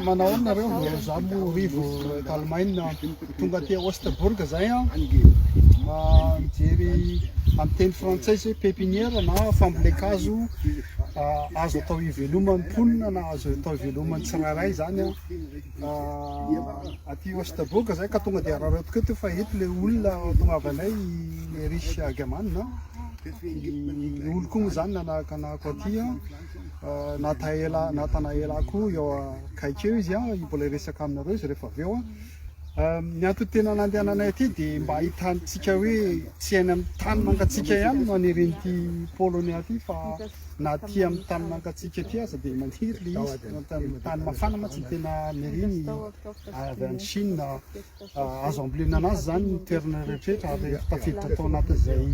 Manao ahoana nareo? Za moa Rivo eto Allemagne, tonga aty Osterburg zay an, mijery amin'ny teny frantsay izy hoe pépinière na fambolen-kazo azo atao iveloman'ny mponina na azo atao iveloman'ny tsirairay zany an, aty Osterburg zay ka tonga dia araraotiko eto fa eto le olona tonga avy anay i Erich Hagemann, ny olo koa moa zany nanahaka anahako aty an. Nataela Natanaela koa eo akaiky eo izy an, mbola hiresaka aminareo izy rehefa avy eo an. Ny antony tena nandehananay aty dia mba ahitantsika hoe tsy any amin'ny tany mangatsiaka ihany no anirian'ity Polonia ity fa na aty amin'ny tany mangatsiaka aty aza dia maniry ilay izy. Tany mafana mantsy no tena aniriany avy any Chine. Azo ambolena anazy izany ny toerana rehetra ary efa tafiditra tao anatin'izay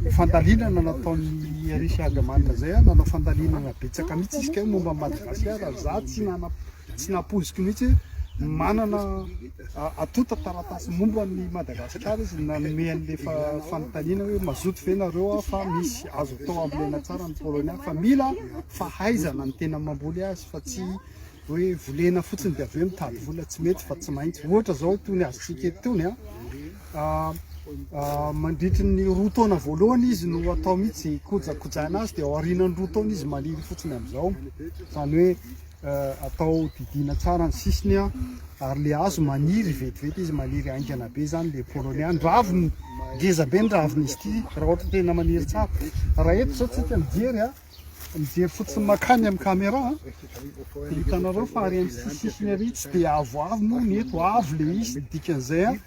fandalinana nataon'i Erich Hagemann izay, nanao fandalinana betsaka mihitsy izy kay momba an'i Madagasikara ary za tsy nana tsy nampoiziko mihitsy hoe manana antontan-taratasy momba an'i Madagasikara izy nanome an'ilay fanontaniana hoe mazoto ve nareo fa misy azo atao ambolena tsara ny Polonia fa mila fahaizana ny tena mamboly azy fa tsy hoe volena fotsiny dia avy eo mitady vola tsy mety fa tsy maintsy ohatra zao itony azontsika eto itony a mandritry ny roa taona voalohany izy no atao mihitsy kojakojaina azy dia aorianan'ny roa taona izy maniry fotsiny amin'izao izany hoe atao didiana tsara ny sisiny a ary le hazo maniry vetivety izy maniry haingana be zany le polonia ny raviny ngeza be ny raviny izy ity raha ohatra tena maniry tsara raha eto zao tsika mijery a Mijery fotsiny makany amin'ny caméra an, dia hitanareo fa ary amin'ny sisisiny ary tsy dia avoavo moa ny eto, avo le izy, ny dikan'izay an,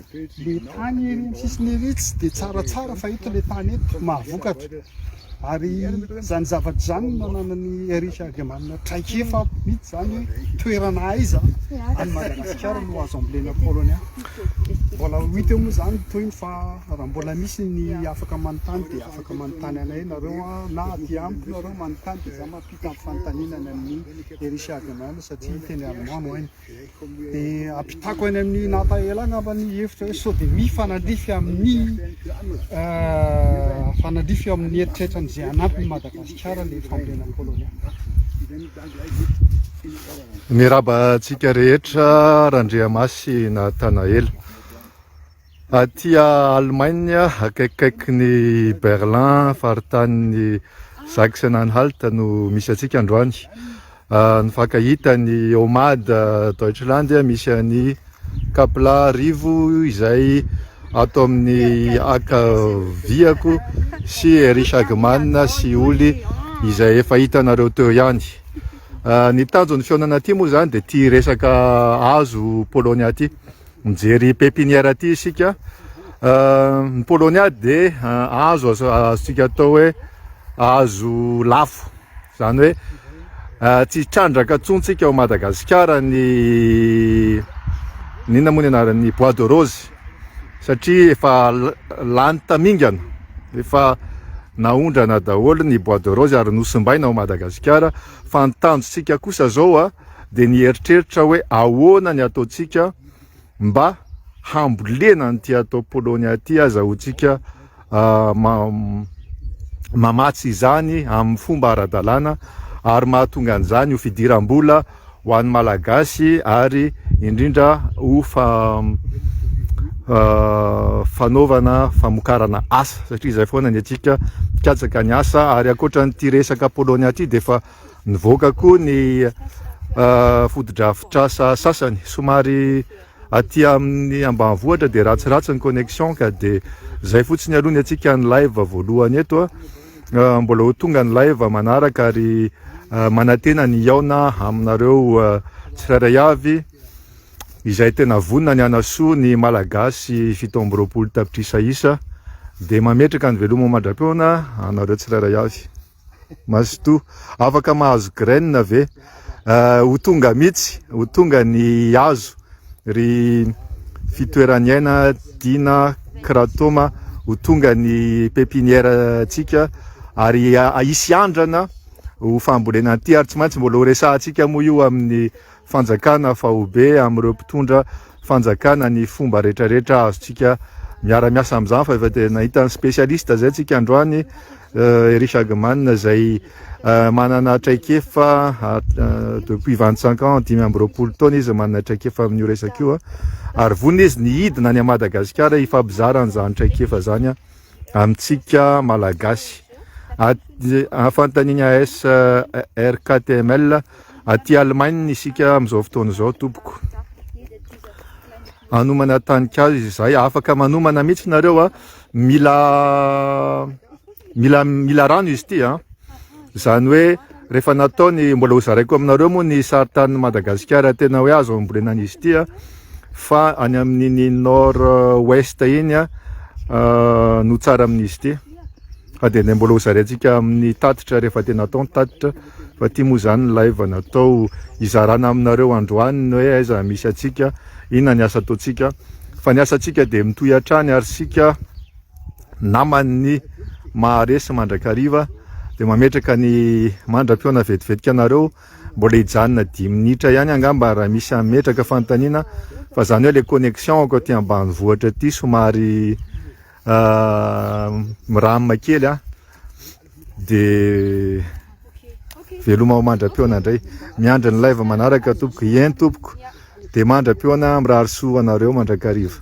le tany ery amin'ny sisiny ery tsy dia tsaratsara fa eto le tany eto mahavokatra, ary izany zavatra izany no nananan'i Erich Hagemann traikefa mihitsy izany hoe toerana aiza any Madagasikara no azo ambolena Polonia. Mbola ho hita eo moa izany ny tohiny fa raha mbola misy ny afaka manontany dia Afaka manontany anay nareo na aty amiko nareo manontany dia za mampita ny fanontaniana any amin'ny Erich Hagemann satria teny allemand no hainy. Dia ampitako any amin'ny Nataela angamba ny hevitra hoe sao dia mifanandrify amin'ny fanandrify eo amin'ny eritreritran'izay hanampy ny Madagasikara ilay fambolena Polonia. Miarahaba antsika rehetra Randriamasy Natanaela. Aty Allemagne, akaikikaikin'i Berlin, faritanin'i Sachsen-Anhalt no misy antsika androany. Nifankahita ny Omad Deutschland, misy an'i Kapla Rivo izay ato amin'ny ankaviako sy Erich Hagemann sy Oly izay efa hitanareo teo ihany. Ny tanjon'ny fihaonana aty moa izany dia ity resaka hazo Polonia ity. Mijery pépinière aty isika. Ny Polonia dia hazo azontsika atao hoe hazo lafo. Izany hoe tsy trandraka intsony tsika ao Madagasikara ny inona moa ny anaran'ny bois de rose satria efa lany tamingana, efa naondrana daholo ny bois de rose ary nosimbaina ao Madagasikara fa ny tanjontsika kosa izao dia ny eritreritra hoe ahoana ny ataontsika mba hambolena an'ity atao Polonia ity azahoantsika mamatsy izany amin'ny fomba ara-dalàna ary mahatonga an'izany ho fidiram-bola ho an'ny Malagasy ary indrindra ho fanaovana famokarana asa satria izay foana ny antsika mikatsaka ny asa ary ankoatran'ity resaka Polonia ity dia efa Nivoaka koa ny fotodrafitrasa sasany. Somary aty amin'ny ambanivohitra dia ratsiratsy ny connexion ka dia zay fotsiny aloha ny antsika ny live voalohany eto. Mbola ho tonga ny live manaraka ary manantena ny hihaona aminareo tsirairay avy izay tena vonona ny hanasoa ny Malagasy 27 tapitrisa isa dia mametraka ny veloma mandra-pihaona anareo tsirairay avy. Mazotoa. Afaka mahazo graine ve? Ho tonga mihitsy, ho tonga ny hazo ry fitoeraniaina, Dina, Kratoma, ho tonga ny pépinière antsika ary hisy andrana ho fambolena an'ity ary tsy maintsy mbola ho resahantsika moa io amin'ny fanjakana faobe amin'ireo mpitondra fanjakana ny fomba rehetrarehetra azontsika miara-miasa amin'izany fa efa tena nahita ny spécialiste zay tsika androany Erich Hagemann izay Manana traikefa depuis 25 ans, 25 taona izy manana traikefa amin'io resaka io ary vonona izy ny hidina any Madagasikara hifampizara an'izany traikefa izany amintsika Malagasy. Fanontaniana SRKTML, aty Allemagne isika amin'izao fotoana izao tompoko. Hanomana taninkazo izahay, afaka manomana mihitsy nareo a, mila mila mila rano izy ity a. Izany hoe rehefa natao ny mbola hozaraiko aminareo moa ny saritanin'i Madagasikara tena hoe azo ambolena an'izy ity a, fa any amin'iny nord ouest iny a no tsara amin'izy ity. Fa dia mbola hozaraintsika amin'ny tatitra rehefa tena atao ny tatitra fa ity moa izany ny live natao hizarana aminareo androany ny hoe aiza misy antsika, inona ny asa ataontsika. Fa ny asantsika dia mitohy hatrany ary isika naman'ny maharesy mandrakariva dia mametraka ny mandra-pihaona vetivetika anareo. Mbola hijanona dimy minitra ihany angamba raha misy hametraka fanontaniana fa izany hoe le connexion-ko aty ambanivohitra aty somary Miramina kely a de veloma ho mandra-pihaona indray. Miandry ny live manaraka tompoko. Eny tompoko. De mandra-pihaona mirary soa anareo mandrakariva.